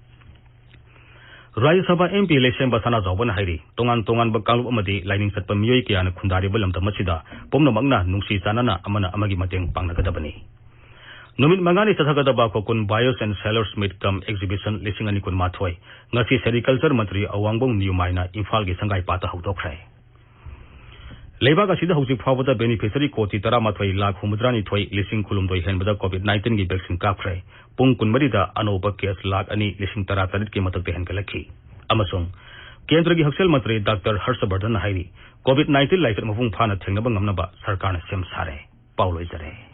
ꯔꯥꯖ꯭ꯌ ꯁꯚꯥ M P ꯂꯩꯁꯦꯝꯕ ꯁꯅꯥꯖꯥꯎꯕꯅ ꯍꯥꯏꯔꯤ, ꯇꯣꯉꯥꯟ ꯇꯣꯉꯥꯟꯕ ꯀꯥꯡꯂꯨꯞ ꯑꯃꯗꯤ ꯂꯥꯏꯅꯤꯡ ꯆꯠꯄ ꯃꯤꯑꯣꯏ ꯀꯌꯥꯅ ꯈꯨꯟꯗꯥꯔꯤꯕ ꯂꯝꯗꯝ ꯑꯁꯤꯗ ꯄꯨꯝꯅꯃꯛꯅ ꯅꯨꯡꯁꯤ ꯆꯥꯟꯅꯅ ꯑꯃꯅ ꯑꯃꯒꯤ ꯃꯇꯦꯡ ꯄꯥꯡꯅꯒꯗꯕꯅꯤ꯫ ꯅꯨꯃꯤꯠ ꯃꯉꯥꯅꯤ ꯆꯠꯊꯒꯗꯕ ꯀꯣꯀꯨꯟ Buyers and Sellers Meet cum Exhibition ꯂꯤꯁꯤꯡ ꯑꯅꯤ ꯀꯨꯟꯃꯥꯊꯣꯏ ꯉꯁꯤ Sericulture ꯃꯟꯇ꯭ꯔꯤ ꯑꯋꯥꯡꯕꯝ ꯅꯤꯌꯨꯃꯥꯏꯅ ꯏꯝꯐꯥꯜꯒꯤ ꯁꯪꯒꯥꯏꯄꯥꯠꯇ ꯍꯧꯗꯣꯛꯈ꯭ꯔꯦ꯫ ꯂꯩꯕꯥꯛ ꯑꯁꯤꯗ ꯍꯧꯖꯤꯛ ꯐꯥꯎꯕꯗ beneficiary ꯀꯣꯇꯤ ꯇꯔꯥꯃꯥꯊꯣꯏ ꯂꯥꯈ ꯍꯨꯝꯐꯨꯇꯔꯥꯅꯤꯊꯣꯏ ꯂꯤꯁꯤꯡ ꯀꯨꯟꯍꯨꯝꯗꯣꯏ ꯍꯦꯟꯕꯗ COVID nineteen ꯒꯤ vaccine ꯀꯥꯞꯈ꯭ꯔꯦ꯫ ꯄꯨꯡ ꯀꯨꯟꯃꯔꯤꯗ ꯑꯅꯧꯕ case ꯂꯥꯈ ꯑꯅꯤ ꯂꯤꯁꯤꯡ ꯇꯔꯥꯇꯔꯦꯠꯀꯤ ꯃꯊꯛꯇ ꯍꯦꯟꯒꯠꯂꯛꯈꯤ꯫ ꯑꯃꯁꯨꯡ ꯀꯦꯟꯗ꯭ꯔꯒꯤ ꯍꯛꯁꯦꯜ ꯃꯟꯇ꯭ꯔꯤ ꯗꯥꯛꯇꯔ ꯍꯔꯁ ꯕꯔꯙꯟꯅ ꯍꯥꯏꯔꯤ, COVID nineteen ꯂꯥꯏꯆꯠ ꯃꯄꯨꯡ ꯐꯥꯅ ꯊꯦꯡꯅꯕ ꯉꯝꯅꯕ ꯁꯔꯀꯥꯔꯅ ꯁꯦꯝ ꯁꯥꯔꯦ꯫ ꯄꯥꯎ ꯂꯣꯏꯖꯔꯦ꯫